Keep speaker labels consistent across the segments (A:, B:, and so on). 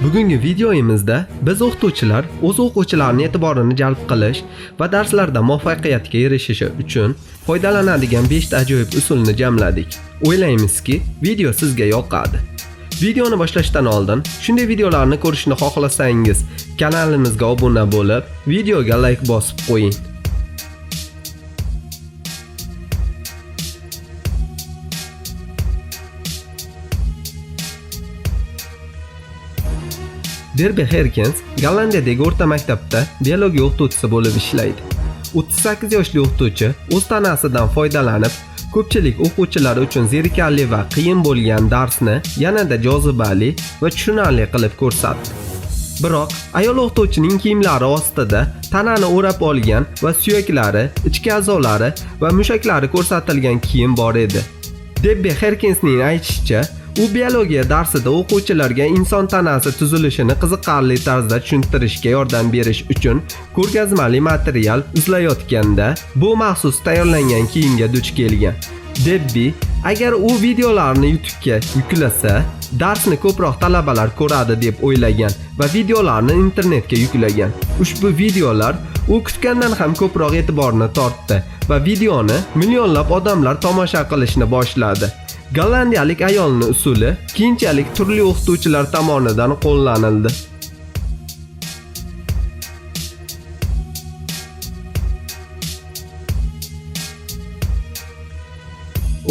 A: Bugungi videoyimizda biz o'qituvchilar o'z o'quvchilarining e'tiborini jalb qilish va darslarda muvaffaqiyatga erishishi uchun foydalanadigan 5 ta ajoyib usulni jamladik. O'ylaymizki, video sizga yoqadi. Videoni boshlashdan oldin shunday videolarni ko'rishni xohlasangiz, kanalimizga obuna bo'lib, videoga like bosib qo'ying. Derbi Herkens Gollandiyadagi o'rta maktabda biologiya o'qituvchisi bo'lib ishlaydi. 38 yoshli o'qituvchi o'z tanasidan foydalanib, ko'pchilik o'quvchilar uchun zerikarli va qiyin bo'lgan darsni yanada jozibali va tushunarli qilib ko'rsatdi. Biroq ayol o'qituvchining kiyimlari ostida tanani o'rab olgan va suyaklari, ichki a'zolari va mushaklari ko'rsatilgan kiyim bor edi. Debbi Herkinsning aytishicha, u biologiya darsida o'quvchilarga inson tanasi tuzilishini qiziqarli tarzda tushuntirishga yordam berish uchun ko'rgazmali material izlayotganda bu maxsus tayyorlangan kiyimga duch kelgan. Debbi, agar u videolarni YouTube'ga yuklasa, darsni ko'proq talabalar ko'radi deb o'ylagan va videolarni internetga yuklagan. Ushbu videolar u kutgandan ham ko'proq e'tiborni tortdi va videoni millionlab odamlar tomosha qilishni boshladi. Gollandiyalik ayolning usuli keyinchalik turli o'qituvchilar tomonidan qo'llanildi.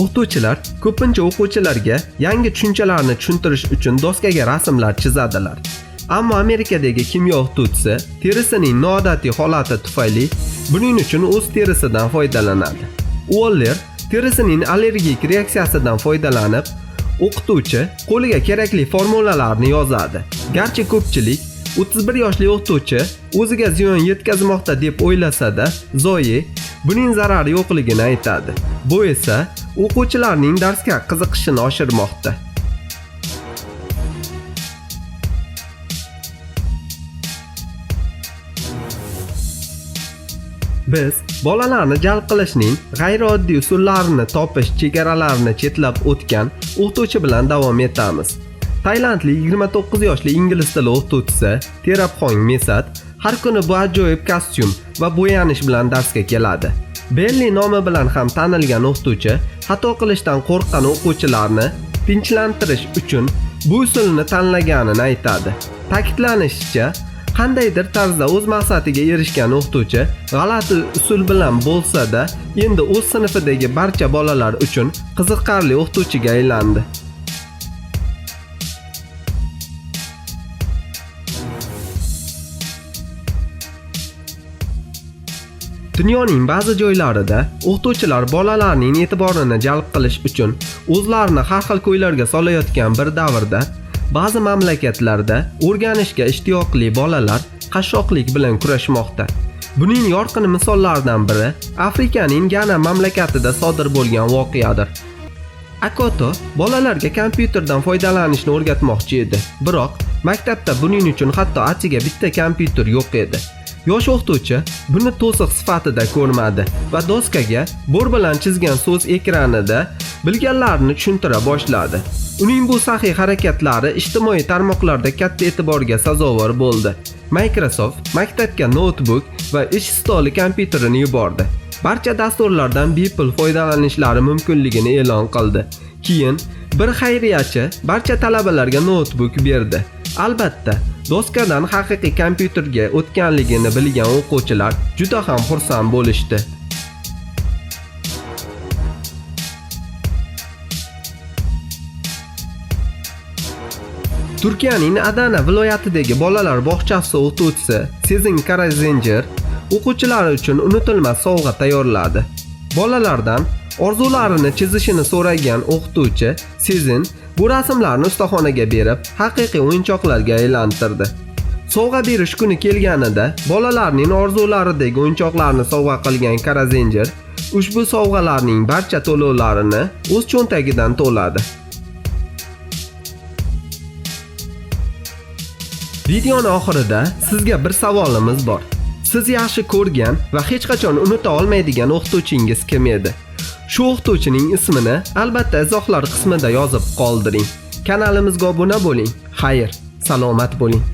A: O'qituvchilar ko'pincha o'quvchilarga yangi tushunchalarni tushuntirish uchun doskaga rasmlar chizadilar. Ammo Amerikadagi kimyo o'qituvchisi terisining noodatiy holati tufayli buning uchun o'z terisidan foydalanadi. Uoller terisining allergik reaksiyasidan foydalanib, o'qituvchi qo'liga kerakli formulalarni yozadi. Garchi ko'pchilik 31 yoshli o'qituvchi o'ziga ziyon yetkazmoqda deb o'ylasa-da, Zoe buning zarari yo'qligini aytadi. Bu esa o'quvchilarning darsga qiziqishini oshirmoqda. Biz bolalarni jalb qilishning g'ayrioddiy usullarini topish chegaralarini chetlab o'tgan o'qituvchi bilan davom etamiz. Tailandlik 29 yoshli ingliz tili o'qituvchisi Terapxong Mesat har kuni bu ajoyib kostyum va bo'yanish bilan darsga keladi. Belli nomi bilan ham tanilgan o'qituvchi xato qilishdan qo'rqqan o'quvchilarni tinchlantirish uchun bu usulni tanlaganini aytadi. Ta'kidlanishicha, qandaydir tarzda o'z maqsadiga erishgan o'qituvchi g'alati usul bilan bo'lsa-da, endi o'z sinfidagi barcha bolalar uchun qiziqarli o'qituvchiga aylandi. Dunyoning ba'zi joylarida o'qituvchilar bolalarning e'tiborini jalb qilish uchun o'zlarini har xil ko'ylarga solayotgan bir davrda ba'zi mamlakatlarda o'rganishga ishtiyoqli bolalar qashshoqlik bilan kurashmoqda. Buning yorqin misollaridan biri Afrikaning Gana mamlakatida sodir bo'lgan voqeadir. Akoto bolalarga kompyuterdan foydalanishni o'rgatmoqchi edi, biroq maktabda buning uchun hatto atigi bitta kompyuter yo'q edi. Yosh o'qituvchi buni to'siq sifatida ko'rmadi va doskaga bo'r bilan chizgan so'z ekranida bilganlarini tushuntira boshladi. Uning bu saxiy harakatlari ijtimoiy tarmoqlarda katta e'tiborga sazovor bo'ldi. Microsoft maktabga noutbuk va ish stoli kompyuterini yubordi. Barcha dasturlardan bepul foydalanishlari mumkinligini e'lon qildi. Keyin bir xayriyachi barcha talabalarga noutbuk berdi. Albatta, doskadan haqiqiy kompyuterga o'tganligini bilgan o'quvchilar juda ham xursand bo'lishdi. Turkiyaning Adana viloyatidagi bolalar bog'chasi o'qituvchisi Sezin Karazenjir o'quvchilari uchun unutilmas sovg'a tayyorladi. Bolalardan orzularini chizishini so'ragan o'qituvchi Sezin bu rasmlarni ustaxonaga berib, haqiqiy o'yinchoqlarga aylantirdi. Sovg'a berish kuni kelganida bolalarning orzularidagi o'yinchoqlarni sovg'a qilgan Karazenjir ushbu sovg'alarning barcha to'lovlarini o'z cho'ntagidan to'ladi. Videoni oxirida sizga bir savolimiz bor. Siz yaxshi ko'rgan va hech qachon unuta olmaydigan o'qituvchingiz kim edi? Shu o'qituvchining ismini albatta izohlar qismida yozib qoldiring. Kanalimizga obuna bo'ling. Xayr, Salomat bo'ling.